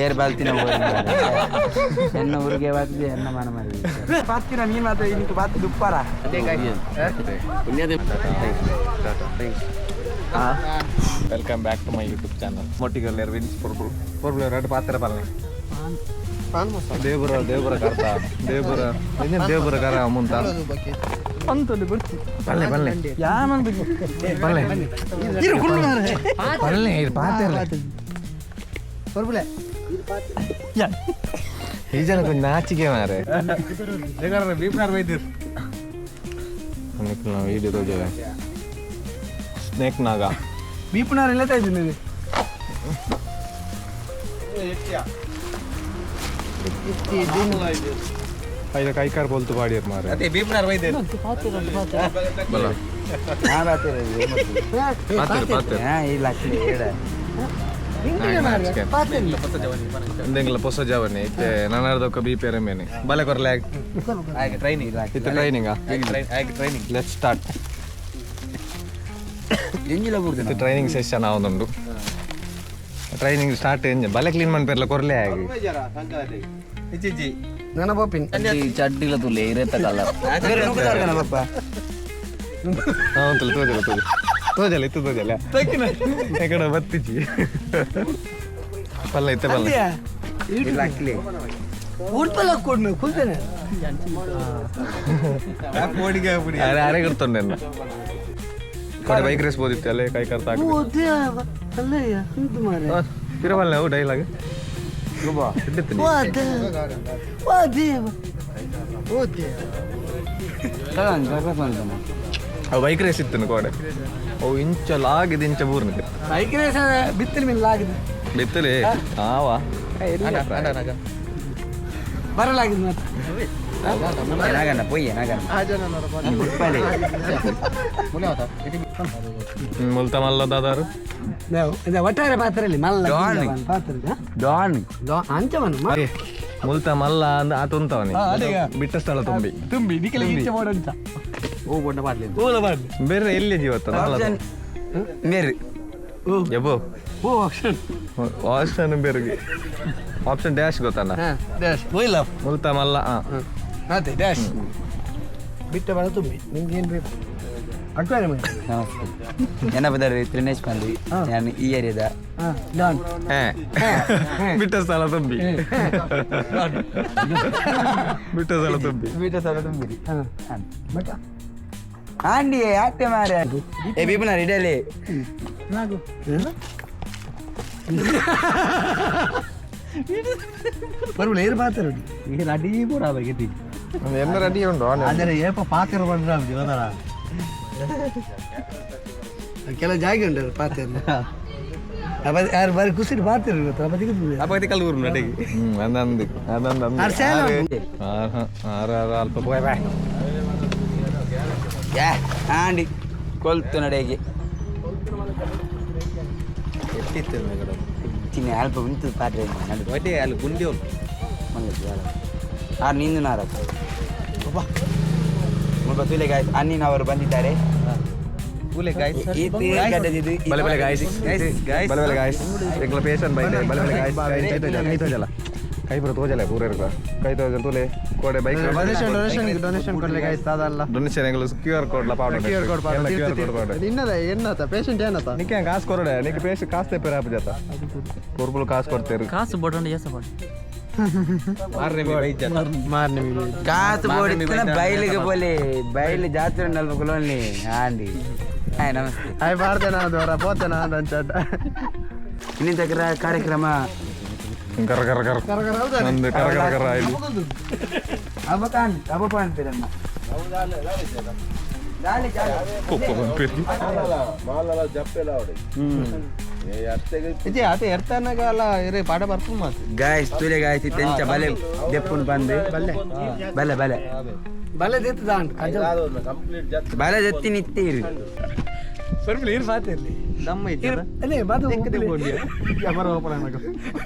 ಏರ್ ಬಾಲ್ತಿನ ಎನ್ನ ಊರಿಗೆ ಬಾತಿದೆ ಎನ್ನ ಮನ ಮಾರಿ ಪಾತಿನ ಮೀನ್ ಮಾತ್ರ ಇನ್ನಿಕ್ಕೆ Baat ದುಪ್ಪಾರ. Welcome back to my YouTube channel. ಮೊಟ್ಟಿಗಲ್ wins ಪೊರ್ಬುಲು ಪೊರ್ಬುಲು ಎರಡು ಪಾತ್ರ ಪಲ್ಲೆ ದೇವರ ದೇವರ ಕರ್ತ ದೇವರ ಇನ್ನೇನು ದೇವರ ಕರ ಮುಂತ ಪಲ್ಲೆ ಪಲ್ಲೆ ಪಲ್ಲೆ ಪಲ್ಲೆ ಇದು ಪಾತ್ರ ಪೊರ್ಬುಲೆ. ಈ ಜನ ಕೊಂಚ ನಾಚಿಕೆ ಮಾರೆ. ವೀಡಿಯೋ ತೋಜವೆ ಸ್ನೇಕ್ ನಾಗ. ಬೀಪುನಾರ್ ಇಲ್ಲ ಇದ್ದೀನಿ. ಐದ ಕೈಕಾರ್ ಬೋಲ್ತು ಬಾಡಿಯರ್ ಮಾರೆ. ಅದೇ ಬೀಪ್ನಾರ್ ವೈದ್ಯರು. ಬಲ. ಹಾ, ಬಾತಿರ. ಪಾತ್ರ ಪಾತ್ರ. ಹಾ, ಇಲ್ಲ ಹೇಳ. ಇಂದೆಂಗ್ಲ ಪೊಸ ಜವನಿ ಇತ್ತೆ ನಾನಾರ್ದೊಕ್ಕ ಬಿ ಪೇರೆ ಮೇನೆ ಬಲೆ ಕೊರ್ಲೆ. ಆಯ್ಕೆ ಟ್ರೈನಿಂಗ್. ಇತ್ತೆ ಟ್ರೈನಿಂಗ್. ಆಯ್ಕೆ ಟ್ರೈನಿಂಗ್. Let start. ಎಂಜಿಲ ಬುಡ್ದು. ಇತ್ತೆ ಟ್ರೈನಿಂಗ್ ಸೆಷನ್ ಆವೊಂದುಂಡು. ಟ್ರೈನಿಂಗ್ ಸ್ಟಾರ್ಟ್ ಎಂಜ ಬಲೆ ಕ್ಲೀನ್ ಮನ್ಪೆರ್ಲ ಕೊರ್ಲೆ ಆಗಿ. ಇಜ್ಜಿ. ನನ್ನ ಬೋಪಿನ್. ಚಡ್ಡಿಲ ತುಲೆ ಇರತ್ತ ಕಲರ್ ಪಪ್ಪ. ಹಾ, ಉಂಟಲ್ಲ ತೋಜಲ ತೋಜ ತೋಜಲ ಇತ್ತು ತೋಜಲ ಎಕಡ ಬತ್ತಿಜಿ ಪಲ್ಲ ಇತ್ತೆ ಪಲ್ಲ. ಇಲ್ಲ ಅಕ್ಲಿ. ಉಡ್ಪಲ್ಲ ಕೊಡ್ನು ಕುಲ್ತೇನೆ. ಅರೆ ಅರೆ ಕೊಡ್ತೊಂಡೆ ಕೊಡೆ ಬೈಕ್ ರೇಸ್ ಬೋದಿತ್ತು ಅಲ್ಲೇ ಕೈ ಕರ್ತ. ಅಲ್ಲಯ್ಯ ಅಂತು ಮಾರೆ. ತಿರವಲ್ಲ ಅವು ಡೈಲಾಗ್. ವಾ ದೇವ ಓ ದೇವ. ಅವು ಬೈಕ್ ರೇಸ್ ಇತ್ತು ಕೋಡೆ. ಅವು ಇಂಚ ಲಾಗಿದ್ ಇಂಚ ಬೂರ್ನಿಗೆ. ಬೈಕ್ ರೇಸ್ ಬಿತ್ತಲ ಮೇಲೆ ಆಗಿದೆ. ಬಿತ್ತಲೇ ಆವಾ. ಬರಲಾಗಿದೆ ಮತ್ತೆ. ನಾಗಣ್ಣ ಪೊಯ್ಯ ನಾಗಣ್ಣ ಉಪ್ಪಲೆ. ಮುಲ್ತ ಮಲ್ಲ ದಾದಾರು. ನಾವು ಇದು ಒಟ್ಟಾರೆ ಪಾತ್ರೆಯಲ್ಲಿ ಮಲ್ಲ. ಡಾನ್. ಪಾತ್ರೆ. ಡಾನ್. ಅಂಚವನು. ಮುಲ್ತ ಮಲ್ಲ ಅಂದ ಆತ ಉಂತವನಿ ಬಿಟ್ಟ ಸ್ಥಳ ತುಂಬಿ. ತುಂಬಿ ನಿಖಲ ಇಂಚ ಮಾಡೋಂತ. ಓ ಬೊಂಡ ಮಾಡ್ಲಿ. ಬೇರೆ ಎಲ್ಲಿ ಜೀವತ್ತ? ಆಪ್ಷನ್ ಮೇರು. ಎಬೋ. ಓ ಆಪ್ಷನ್. ಆಪ್ಷನ್ ಬೇರೆಗೆ ಆಪ್ಷನ್ ಡ್ಯಾಶ್ ಗೊತ್ತಲ್ಲ. ಡ್ಯಾಶ್ ಹೋಯ್ಲ. ಮುಲ್ತ ಮಲ್ಲ ಆ. ಅದೇ ಡ್ಯಾಶ್ ಬಿಟ್ಟ ಬರ ತುಂಬಿ ನಿಮ್ಗೆ ಏನು ಬೇಕು ಅಕ್ವಾರಿ ಮಾಡಿ. ನಮಸ್ತೆ, ಎನ್ನ ಬದರಿ ತ್ರಿನೇಶ್ ಪಂದಿ ನಾನು ಈ ಏರಿಯಾದ. ಹಾಂ ಡಾನ್. ಹೇ, ಬಿಟ್ಟ ಸ್ಥಳ ತುಂಬಿ, ಬಿಟ್ಟ ಸ್ಥಳ ತುಂಬಿ. ಬಿಟ್ಟ ಸ್ಥಳ ತುಂಬಿರಿ. ಹಾಂ ಬಟ್ ಆಂಡಿ ಆತೆ ಮಾರೆ ಏ ಬೀಪನ ಇಡಲಿ. ನಾಗು ಪರ್ವಲ್ಲ ಏರು ಪಾತ್ರ. ರೆಡಿ ಕೂಡ ಗೆದ್ದಿ. ಎಲ್ಲ ರೆಡಿ ಉಂಟು. ಆದರೆ ಏಪ ಪಾತ್ರ ಬಂದ್ರೆ ಜೀವನ. ಕೆಲವು ಜಾಗ ಉಂಟು ಪಾತ್ರ. ಯಾರು ಬಾರಿ ಖುಷಿ ಪಾತ್ರ ಗೊತ್ತಾ ಅಪ್ಪ. ಕಲ್ಲೂರು ನಟಿಗೆ. ಹ್ಮ್ ಅಂದಂದು ಅದಂದು. ಆರ್ ಸೇಲ. ಆರು ಆರು ಆರು ಅಲ್ಪ ಬಾಯ್ ಬಾಯ್. ಯಾ ಆಂಡಿ ಕೊಲ್ತು ನಡೆಗೆ. ಎಷ್ಟಿತ್ತು? ತಿನ್ನಿ ಅಲ್ಪ ಉಂಟು ಪಾತ್ರೆ ನಡು. ಒಟ್ಟೆ ಅಲ್ಲಿ ಗುಂಡಿ ಉಂಟು. ಆರು ನಿಂದು ನಾರಪ್ಪ ಮುಲ್ಪ ತುಲೆ ಗಾಯ್ಸ್ ಅನ್ನಿನ ಅವರು ಬಂದಿದ್ದಾರೆ. ಕೂಲೆ ಗಾಯ್ಸ್. ಗಡ್ಡದಿದ್ದು. ಬಲೆ ಬಲೆ ಗಾಯ್ಸ್. ಗಾಯ್ಸ್. ಬಲೆ ಬಲೆ ಗಾಯ್ಸ್ ಎಂಗ್ಲ ಪೇಷಂಟ್ ಬೈತೆ. ಬಲೆ ಬಲೆ ಗಾಯ್ಸ್. ಕೈ ತೋಜಲ, ಕೈ ತೋಜಲ, ಕೈ ಪೂರ ತೋಜಲ ಪೂರ ಇರ್ಕ ಕೈ ತೋಜಲ ತುಲೆ ಕೋಡೆ ಬೈಕ್. ಡೊನೇಷನ್ ಡೊನೇಷನ್ ಡೊನೇಷನ್ ಕೊಡ್ಲಿ ಗೈಸ್ ಅದಲ್ಲ. ಡೊನೇಷನ್ ಎಂಗ್ಲ ಕ್ಯೂ ಆರ್ ಕೋಡ್ ಲ ಪಾಡ. ಕ್ಯೂ ಆರ್ ಕೋಡ್. ಕ್ಯೂ ಆರ್ ಕೋಡ್ ಪಾಡ. ಇನ್ನದ ಎನ್ನತ ಪೇಷಂಟ್ ಏನತ? ನಿಕ್ಕೆ ಕಾಸು ಕೊರಡೆ ನಿಕ್ಕೆ ಪೇಶ್ ಕಾಸು ತೆಪ್ಪೇರ ಆಪ ಜಾತ ಪೊರ್ಬುಲು ಕಾಸು ಕೊಡ್ತೇರು. ಕಾಸು ಬೋಟಂಡ ಎಸ ಬೋಟ. ಮಾರನೇ ವೈದ್ಯ. ಮಾರ್ನೆ. ಕಾಸು ಬೋಡಿತ್ತಿನ ಬೈಲಿಗೆ ಬೋಲಿ ಬೈಲು ಜಾತ್ರೆ ನಲ್ಪ ಕುಲೋನ್ಲಿ ಆಂಡಿ ಹಾಯ್ ನಮಸ್ತೆ. ಆಯ್ ಬಾರ್ದೆ ನಾನು ದೋರ ಪೋತೆ ನಾನು ಅಂಚಾಟ. ಇನ್ನಿನ ತಕರ ಕಾರ್ಯಕ್ರಮ. ಕರ ಕರ ಕರ ನಂದು ಕರ ಕರ ಕರ ಆಯ್ತು. ಅಬಕಾನ್ ಅಬಪಾನ್ ಪಿರನ್ನ ಜಾಲಿ ಜಾಲಿ. ಪೊಪ್ಪ ಪಂಪಿರಿ. ಇಜ್ಜಿ ಆತ ಎರ್ತನಗ ಅಲ್ಲ ಇರೇ ಪಾಠ ಬರ್ಪು ಮಾತು. ಗಾಯ್ಸ್ ತುಲೆ ಗಾಯ್ಸ್ ತೆಂಚ ಬಲೆ ದೆಪ್ಪುನ್ ಬಂದು ಬಲೆ ಬಲೆ ಬಲೆ ದೇತದ ಉಂಟು. ಬಲೆ ದೆತ್ತಿ ನಿತ್ತೀರು. ಸ್ವಲ್ಪ ನೀರು ಪಾತ್ರ ಇರಲಿ. ದಮ್ಮ ಇದ್ದ. ಅಲ್ಲೇ ಬಾದು.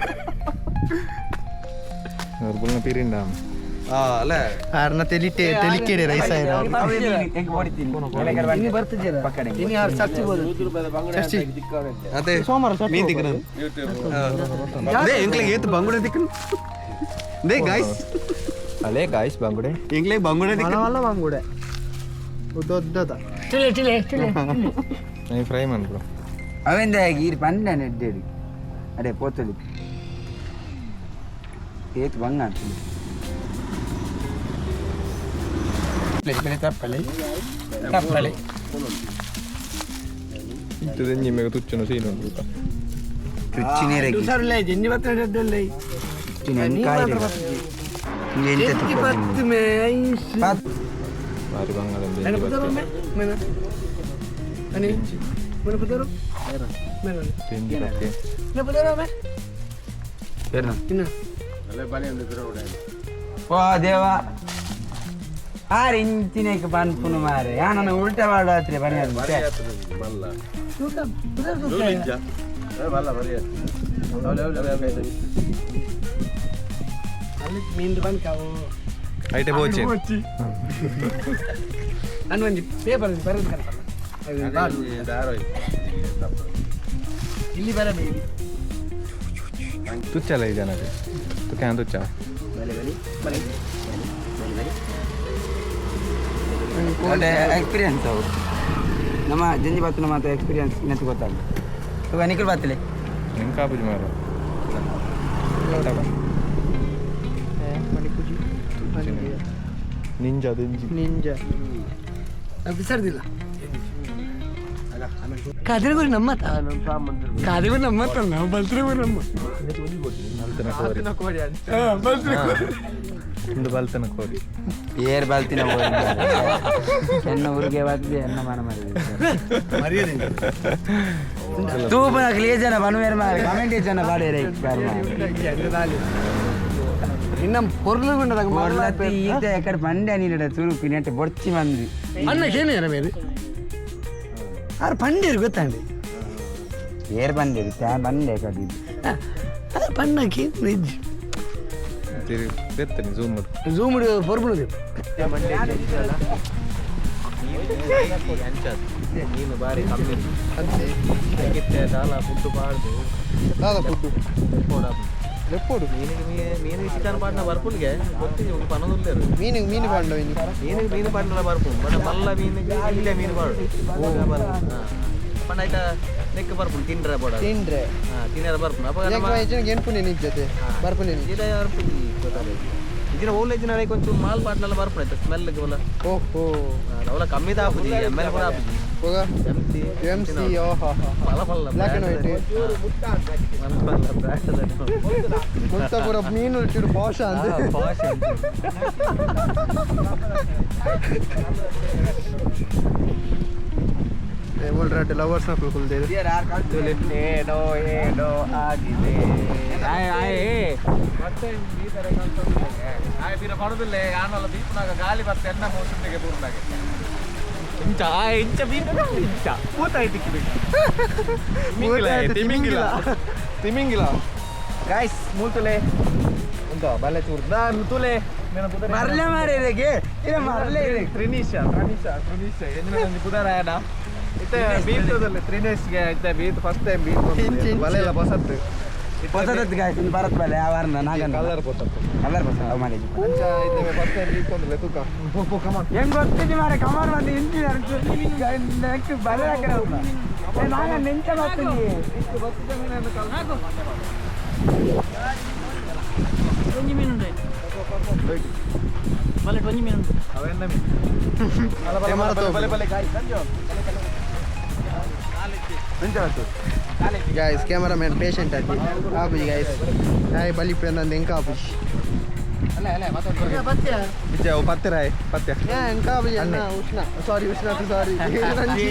ಪೊರ್ಬುಲ್ನ ಪಿರಿಂಡ. ಅಲ್ಲ ಆರ್ನ ತೆಲಿಟೆ ತೆಲಿಕೆಡೆ ರೈಸ್ ಆಯ್ನ ಇನ್ನು ಬರ್ತಿದ್ದೀರಾ ಇನ್ನು ಯಾರು ಚರ್ಚಿಗೆ ಹೋದ್ರು ಅದೇ ಮೀನ್ ತಿಕ್ಕನ ಅದೇ ಎಂಕ್ಲೆಗ್ ಏತ್ ಬಂಗುಡೆ ತಿಕ್ಕನ they guys ಅಲೇ ಗಾಯ್ಸ್ ಬಂಗುಡೆ ಎಂಕ್ಲೆಗ್ ಬಂಗುಡೆ ತಿಕ್ಕನ ಮಲ್ಲ ಬಂಗುಡೆ ದೊಡ್ಡದ ನೈ ಫ್ರೈ ಮನ್ಪು ಅವೆಂದ ಈರ್ ಪಂಡ ನೆಡ್ಡೇಡಿ ಅಡೆ ಪೋತಲಿ ಏತ್ ಬಂಗ ತಪ್ಪಲೆ ತಪ್ಪಲೆ ಇತ್ತು ಮೇಗ ತುಚ್ಚುನು ಸೀನು ಉಂಟು ತುಚ್ಚಿನೇರಗಿ ಹುಷಾರಿಲ್ಲ ಜಂಜಿ ಬತ್ತ ಎಂತ ಪತ್ತು ಮೇ ಐಸ್ ಬಾರಿ ಬಂಗಾರ ಅನೆ ಪುದರು ಮೇ ಮೇನ ಅನೆ ಮೇನ ಪುದರು ಮೇನ ನೆ ಪುದರು ಮೇ ಇನ್ನ ಓ ದೇವ ಆರ್ ಇಂಚಿನೇಕ್ ಪನ್ಪುನು ಮಾರೆ ಯಾನನ ಉಲ್ಟಾ ಮಾಡಾತ್ರೆ ಬನ್ನಿ ತೂಕ ಪುದರು ತೂಕ ಅಲ್ಲಿ ಮೀನ್ ಬಂದ್ ಕಾವು ಐಟೆ ಬೋಚೆ ಅನ್ ಒಂಜಿ ಪೇಪರ್ ಬರೆದು ಕನಪಲ್ಲ ಇಲ್ಲಿ ಬರಬೇಡಿ ತುಚ್ಚಲ್ಲ ಈ ಜನಕ್ಕೆ ತುಕ್ಕೆ ತುಚ್ಚ ಎಕ್ಸ್ಪೀರಿಯನ್ಸ್ ಅವು ನಮ್ಮ ಜಂಜಿ ಬಾತು ನಮ್ಮ ಎಕ್ಸ್ಪೀರಿಯನ್ಸ್ ನೆತ್ತು ಗೊತ್ತಾಗ ಇವಾಗ ನಿಖಿಲ್ ಬಾತಲೆ ನಿಂಗೆ ಕಾಪುಜಿ ಮಾರ ನಿಂಜ ದಿಂಜಿ ನಿಂಜ ಬಿಸಾಡ್ದಿಲ್ಲ ಕಾದಿರಗುರಿ ನಮ್ಮತ್ತ ಕಾದಿಗೂ ನಮ್ಮತ್ತಲ್ಲ ನಾವು ಬಲ್ತ್ರಿಗೂ ನಮ್ಮ ಬಲ್ತನ ಕೋರಿ ಒಂದು ಬಲ್ತನ ಕೋರಿ ಏರ್ ಬಾಲ್ತಿನ ಎನ್ನ ಊರಿಗೆ ಬಾತಿದೆ ಎನ್ನ ಮನ ಮಾಡಿದೆ ತೂಪನ ಕ್ಲಿಯರ್ ಜನ ಬನುವೇರ್ ಮಾರೆ ಕಮೆಂಟ್ ಜನ ಬಾಡೇರೆ ಇನ್ನ ಪೊರ್ಲು ಗುಂಡದಾಗ ಮೊರ್ಲತ್ತಿ ಈತ ಎಕಡೆ ಪಂಡೆ ನೀಡ ತುರುಪಿ ನೆಟ್ ಬೊಡ್ಚಿ ಬಂದ್ವಿ ಅಣ್ಣ ಏನೇರ ಬೇರೆ ಆರು ಪಂಡೇರು ಗೊತ್ತಾಂಡಿ ಏರ್ ಬಂದೆ ತ್ಯಾ ಬಂದೆ ಕಡಿ ಪಣ್ಣಕ್ಕೆ ನಿಜ ತಿರುಗಿ ಬೆತ್ತನೆ ಝೂಮ್ ಮಾಡಿ ಝೂಮ್ ಪೊರ್ಬುಣದು ನೀನು ಬಾರಿ ಕಮ್ಮಿ ಆಗಿತ್ತೆ ದಾಲ ಫುಡ್ ಬಾರ್ದು ದಾದ ಫುಡ್ಡು ಲೆಪ್ಪೋಡು ಮೀನಿಗೆ ಮೀನಿಗೆ ಚಿಕನ್ ಪಾಡ್ನ ಬರ್ಪುನ್ಗೆ ಗೊತ್ತಿದೆ ಒಂದು ಪನದುಲ್ಲೇರು ಮೀನಿಗೆ ಮೀನು ಪಾಂಡ ಇನ್ನು ಮೀನಿಗೆ ಮೀನು ಪಾಡ್ನಲ ಬರ್ಪುನ್ ಬಟ್ ಮಲ್ಲ ಮೀನಿಗೆ ಇಲ್ಲೇ ಮೀನು ಪಾಡು ಪಂಡ ಆಯ್ತಾ ನೆಕ್ ಬರ್ಪುನ್ ತಿಂಡ್ರೆ ಬೋಡ ತಿಂಡ್ರೆ ತಿನ್ನರ ಬರ್ಪುನ್ ಅಪ್ಪ ಯಾಕೆ ಹೆಚ್ಚಿನ ಎನ್ಪುನೆ ನಿಜ್ಜತೆ ಬರ್ಪುನೆ ನಿಜ್ಜೆ ಇದ ಬರ್ಪುಜಿ ಗೊತ್ತಾಗ ಇದಿನ ಓಲ್ ಇದಿನ ಕೊಂಚೂರು ಮಾಲ್ ಪಾಡ್ನಲ ಬರ್ಪುನ್ ಆಯ್ತಾ ಸ್ಮೆಲ್ ಬೋಲ ಓಹೋ ಅವಲ ಕಮ್ಮಿ ಆಪುಜಿ ಎಮ್ ಎಲ್ ಕೂಡ ಆಪುಜಿ ಹೋಗ ಎಮ್ ಸಿ ಎಮ್ ಸಿ ಓಹೋ ಮಲ್ಲ ಮಲ್ಲ ಬ್ಲ್ಯಾಕ್ ಅಂಡ್ ವೈಟ್ ಮಲ್ಲ ಮಲ್ಲ ಬ್ರ್ಯಾಂಡ್ ಮುತ್ತ ಪೂರ ಮೀನು ಚೂರು ಪಾಶ ಅಂತ ಓಲ್ಡ್ ರೆಡ್ ಲವರ್ಸ್ ನಕಲು ಕುಲ್ದೇರು ಏನೋ ಏನೋ ಆಗಿದೆ ಇಂಚ ಇಂಚ ಇಂಚ ತಿಮಿಂಗಿಲ ತಿಮಿಂಗಿಲ ಗಾಯ್ಸ್ ಮೂತುಲೆ ಉಂಟ ಬಲೆ ಚೂರು ನಾನು ತುಲೆ ಮರ್ಲೆ ಮಾರೆ ಇದಕ್ಕೆ ಇಲ್ಲ ಮರ್ಲೆ ಇದೆ ತ್ರಿನಿಶಾ ತ್ರಿನಿಶಾ ತ್ರಿನಿಶಾ ಎಂಜಿನ ಒಂಜಿ ಪುದರ್ ಆಯನ ಇತ್ತೆ ಬೀತದಲ್ಲ ತ್ರಿನೇಶ್ಗೆ ಇತ್ತೆ ಬೀತ್ ಫಸ್ಟ್ ಟೈಮ್ ಬೀತ್ ಬಲೆ ಎಲ್ಲ ಹೊಸತ್ತು ಹೊಸದತ್ತು ಗಾಯ್ಸ್ ಇನ್ನು ಬರತ್ ಬಲೆ ಯಾವ ನಾಗನ್ ಕಲರ್ ಹೊಸತ್ತು ಕಲರ್ ಹೊಸ ಅವ್ ಮಾಡಿ ಅಂಚ ಇತ್ತೆ ಫಸ್ಟ್ ಟೈಮ್ ಬೀತ್ ಕೊಂದಲೆ ತೂಕ ಪೋ ಕಮಾನ್ ಹೆಂಗ್ ಗೊತ್ತಿದ್ದಿ ಮಾರೆ ಕಮಾನ್ ಬಂದು ಇಂಜಿನಿಯರ್ ಬಲೆ ಹಾಕಿರೋ ನಾಗ ನೆಂಚ ಬರ್ತೀನಿ ಬಲೆ ಬಲೆ guys Sanju guys cameraman patient ಆಗಿ ಆಪುಜಿ ಗಾಯ್ಸ್ ಹಾಯ್ ಬಲಿಪೆ ನಂದು ಎಂಕ ಆಪುಜಿ ವಿಜಯ ಅವು ಪತ್ತೆ ರಾಯ್ ಪತ್ತೆ ಏ ಎಂಕ ಆಪುಜಿ ಅಣ್ಣ ಉಷ್ಣ ಸಾರಿ ಉಷ್ಣ ಸಾರಿ ನಂಜಿ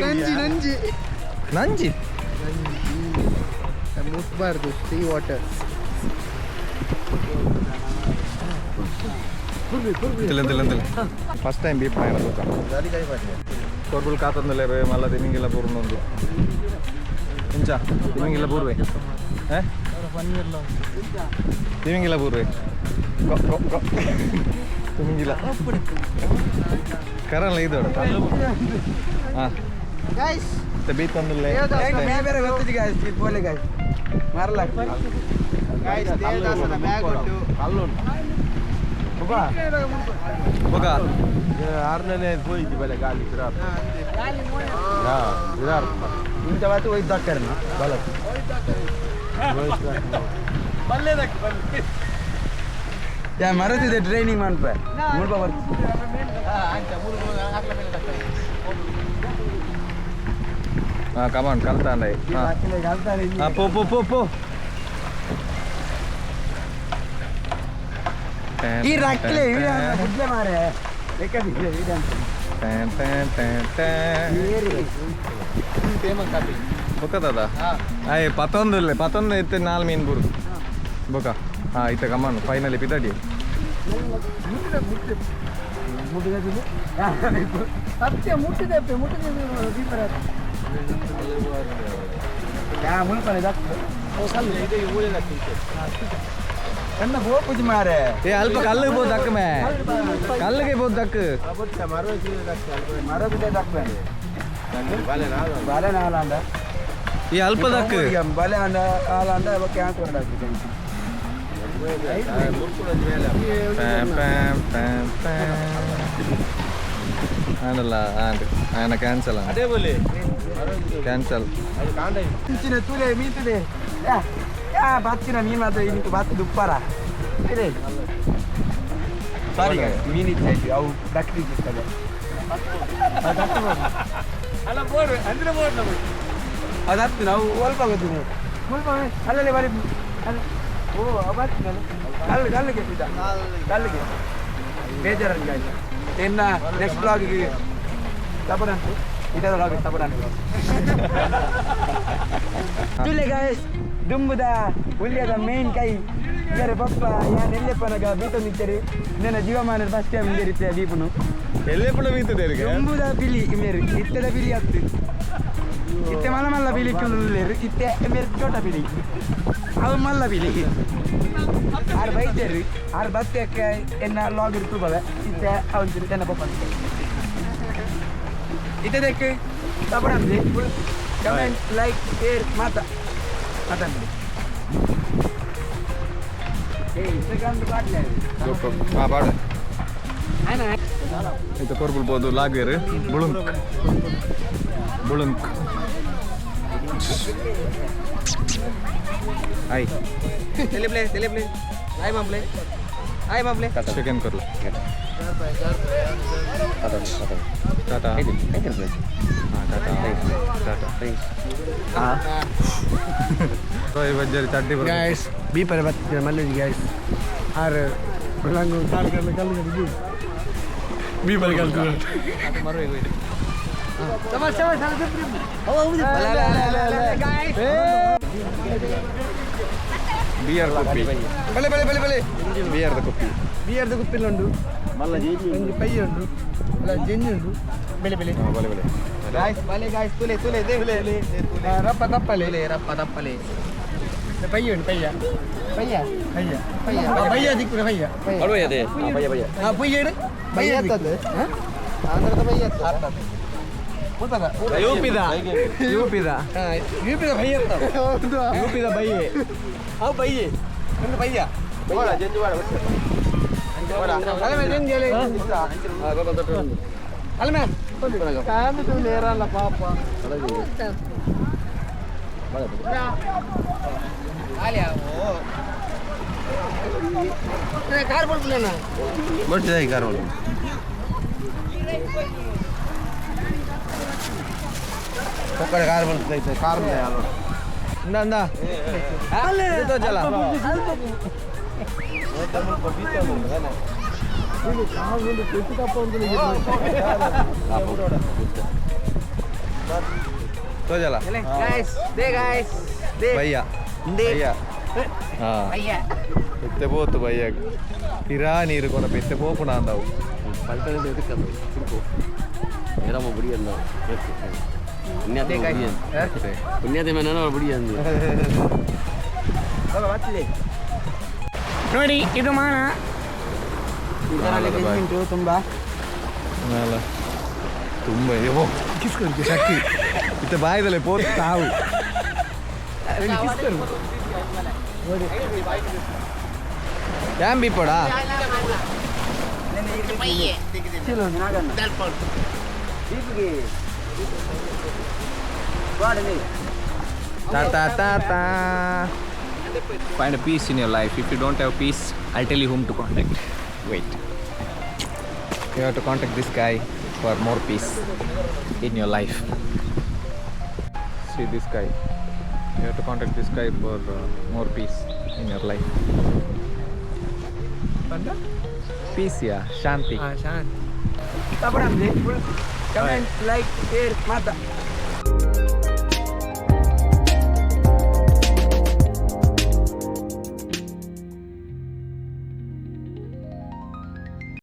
ನಂಜಿ ನಂಜಿ ನಂಜಿ ಮುಟ್ಬಾರ್ದು sea water first time beep ಮಾಯನ ತೂಕ ಕೊರ್ಬುಲ್ ಕಾತಂದಲೇ ಮಲ್ಲ ತಿಮಿಂಗಿಲ್ಲ ಪೂರ್ಣೊಂದು ಇಂಚ ತಿಮಿಂಗಿಲ್ಲ ಪೂರ್ವೆ ತಿಮಿಂಗಿಲ ಪೂರ್ವೆ ತಿಮಿಂಗಿಲ ಕರಲ್ಲ ಇದು ಹಾಂ ಗೈಸ್ ಬೀತ್ ತಂದಿಲ್ಲ ಬೇರೆ ಗೊತ್ತಿದೆ ಗಾಯ್ಸ್ ಪೋಲೆ ಗಾಯ್ಸ್ ಮರಲ ಗೈಸ್ ದೇವದಾಸನ ಬ್ಯಾಗ್ ಉಂಟು ಬೊಕ ಇಂಥ ಮಾತು ಒಯ್ದು ದಕ್ಕರ್ನ ಬಲ ಯಾ ಮರತಿದೆ ಟ್ರೈನಿಂಗ್ ಮನ್ಪ ಮುಲ್ಪ ಬರ್ತು ಹಾಂ ಕಮಾನ್ ಕಲ್ತಾಂಡ ಹಾಂ ಪೋ ಪೋ ಪೋ ಪೋ ಈ ರಕ್ಲೆ ಗುಡ್ಲೆ ಮಾರೆ ಲೆಕ್ಕ ಬೊಕ ದಾದ ಆಯ್ ಪತ್ತೊಂದು ಇಲ್ಲ ಪತ್ತೊಂದು ಇತ್ತೆ ನಾಲ್ ಮೀನು ಬುರು ಬೊಕ ಹಾಂ ಇತ್ತೆ ಕಮಾನ್ ಫೈನಲಿ ಪಿತಡಿ ಸತ್ಯ ಮುಟ್ಟಿದೆ ಮುಟ್ಟಿದೆ ಕಣ್ಣ ಹೋಪುಜಿ ಮಾರೆ ಏ ಅಲ್ಪ ಕಲ್ಲಿಗೆ ಬೋದು ದಕ್ಕ ಮೇ ಕಲ್ಲಿಗೆ ಬೋದು ದಕ್ಕ ಮರ ಬಿದ್ದೆ ದಕ್ಕ ಬಲೆ ನಾಲಾಂಡ ಈ ಅಲ್ಪ ದಕ್ಕ ಬಲೆ ಅಂಡ ಆಲಾಂಡ ಕ್ಯಾಂಕ್ ಹೊರಡಾಕ್ತಿದೆ ಆನಲ್ಲ ಆಂಡ್ ಆನ ಕ್ಯಾನ್ಸಲ್ ಅದೇ ಬೋಲಿ ಕ್ಯಾನ್ಸಲ್ ಇಂಚಿನ ತುಲೆ ಮೀತುಲೆ ಯಾ ಯಾ ಬತ್ತಿನ ಮೀನು ಮಾತ್ರ ಇನ್ನಿக்கு ಬತ್ತು ದುಪ್ಪಾರ ಇದೆ ಸಾರಿ ಮೀನು ಇತ್ತು ಅವು ಡಕ್ರಿ ಸಿಗ್ತದೆ ಅಲ್ಲ ಬೋರ್ಡ್ ಅಂದ್ರೆ ಬೋರ್ಡ್ ನಮಗೆ ಅದು ಹತ್ತು ನಾವು ಒಲ್ಪ ಗೊತ್ತಿದೆ ಮುಲ್ಪ ಅಲ್ಲಲ್ಲಿ ಬರಿ ಅಲ್ಲ ಓ ಬತ್ತಿನಲ್ಲ ಕಲ್ಲು ಕಲ್ಲಿಗೆ ಇದ್ದ ಕಲ್ಲಿಗೆ ಬೇಜಾರಂಗೆ ಆಯ್ತು ಇನ್ನು ನೆಕ್ಸ್ಟ್ ಬ್ಲಾಗಿಗೆ ತಪಡಂಟು ಇದೇ ಬ್ಲಾಗ್ ತಪಡಂಟು ತುಲೆ ಗಾಯ್ಸ್ ದುಂಬುದ ಉಲ್ಯದ ಮೇನ್ ಕೈ ಇದರೆ ಪಪ್ಪ ಯಾನ್ ಎಲ್ಲೆಪ್ಪನಗ ಬೀತೊಂದಿತ್ತರಿ ನನ್ನ ಜೀವಮಾನ ಫಸ್ಟ್ ಟೈಮ್ ಇಂದೇರಿತ್ತೆ ದೀಪನು ಎಲ್ಲೆಪ್ಪಣ ಬೀತದೆ ದುಂಬುದ ಪಿಲಿ ಇಮೇರು ಇತ್ತದ ಪಿಲಿ ಹತ್ತು ಇತ್ತೆ ಮಲ್ಲ ಮಲ್ಲ ಪಿಲಿ ಕಿಲ್ಲುಲ್ಲೇರು ಇತ್ತೆ ಮೇರು ಚೋಟ ಪಿಲಿ ಅವು ಮಲ್ಲ ಪಿಲಿ ಆರು ಬೈತೇರು ಆರು ಬತ್ತಕ್ಕೆ ಎನ್ನ ಲಾಗ್ ಇರ್ತು ಬವೆ ಇತ್ತೆ ಅವನ್ ಎನ್ನ papa ಇತ್ತದಕ್ಕೆ ತಪಡಂದಿ full comment like share ಮಾತ ಮಾತಾಡಿ ಏ ಇನ್ಸ್ಟಾಗ್ರಾಮ್ ಪಾಡ್ಲೆ ಹಾಂ ಪಾಡ ಇದು ಕೊರ್ಬುಲ್ ಬೋದು ಲಾಗೇರು ಬುಳುಂಕ್ ಬುಳುಂಕ್ ಆಯ್ ತಲೆ ಪ್ಲೇ ತಲೆ ಪ್ಲೇ ಆಯ್ ಮಾಮ್ಲೆ ಆಯ್ ಮಾಮ್ಲೆ ಚಿಕನ್ ಕೊರ್ಲ ಟಾಟಾ ಹಾಂ ಟಾಟಾ ಟಾಟಾ ಹಾಂ ಬಜ್ಜರಿ ಚಡ್ಡಿ ಬರ್ತದೆ ಗಾಯ್ಸ್ ಬೀಪರೆ ಬತ್ತಿನ ಮಲ್ಲೇಜ್ ಗಾಯ್ಸ್ ಆರು ನಂಗೆ ಕಾಲು ಕಲ್ಲು ಕಲ್ಲು ಕಲ್ಲು ಬೀಪರೆ ಕಲ್ತು ಬಿಯರ್ ಕುಪ್ಪಿ ಬಲೆ ಬಲೆ ಬಲೆ ಬಲೆ ಬಿಯರ್ದ ಕುಪ್ಪಿ ಬಿಯರ್ದ ಕುಪ್ಪಿಲ್ಲ ಉಂಡು ಒಂಜಿ ಪೈ ಉಂಡು ಅಲ್ಲ ಜೆಂಜಿ ಉಂಡು ಬೆಲೆ ಬೆಲೆ ಹಾಂ ಬಲೆ ಬಲೆ ಗಾಯ್ಸ್ ಬಲೆ ಗಾಯ್ಸ್ ತುಲೆ ತುಲೆ they ತುಲೆ ತುಲೆ ರಪ್ಪ ತಪ್ಪಲೆ ತುಲೆ ರಪ್ಪ ತಪ್ಪಲೆ ಪಯ್ಯ ಉಂಡು ಪಯ್ಯ ಪಯ್ಯ ಪಯ್ಯ ಪಯ್ಯ ಪಯ್ಯ ದಿಕ್ಕುನ ಪಯ್ಯ ಪಯ್ಯ ಆ ಪಯ್ಯ ಇಡು ಪಯ್ಯ ಎತ್ತದು ಆಂಧ್ರದ ಪಯ್ಯ ಎತ್ತದ ಗೊತ್ತದ ಯೂಪಿದ ಯೂಪಿದ ಯೂಪಿದ ಪಯ್ಯ ಯೂಪಿದ ಬೈಯೆ ಅವು ಪಯ್ಯೆ ಒಂದು ಪಯ್ಯ ಅಲ್ಲ ಜೆಂಜಿ ಅಲೆ ಅಲ್ಲ ಮೇ ಕಾಂದು ತುಲೆ ಪಾಪ ಕಾರ್ ಬರ್ತಲ್ಲ ಇಂದ ಇಂದ ಇದು ಜಲ ತೋಜಲ guys they guys they bhaiya bhaiya ಹಾಂ ಇತ್ತೆ ಪೋತು ಬಯ್ಯ ತಿರಾ ನೀರು ಕೊನಪ ಇತ್ತೆ ಪೋಪುಣ ಅಂದವು ಬತ್ತಲೆ. ನೋಡಿ, ಇದು ಮಾನ. ಇದರಲ್ಲಿ ಉಂಟು ತುಂಬಾ. ತುಂಬ ಅಯ್ಯೋ. ಕಿಸ್ಕೊಂಡು ಶಕ್ತಿ. ಇತ್ತೆ ಬಾಯ್ದಲೆ ಪೋತ್ ತಾವು ಕಿಸ್ಕೊಂಡು. ಯಾನ್ ಬೀಪಡಾ? Naganna ದೀಪಿಗೆ ಬಾಡಲಿ. Ta ta ta ta. Find a peace in your life. If you don't have peace, I'll tell you whom to contact. Wait. You have to contact this guy for more peace in your life. See this guy. You have to contact this guy for more peace in your life. Peace, yeah. Shanti. ಹಾಂ, ಶಾಂತಿ. ತಪಡಂಬಿ full comment, like, share ಮಾತ.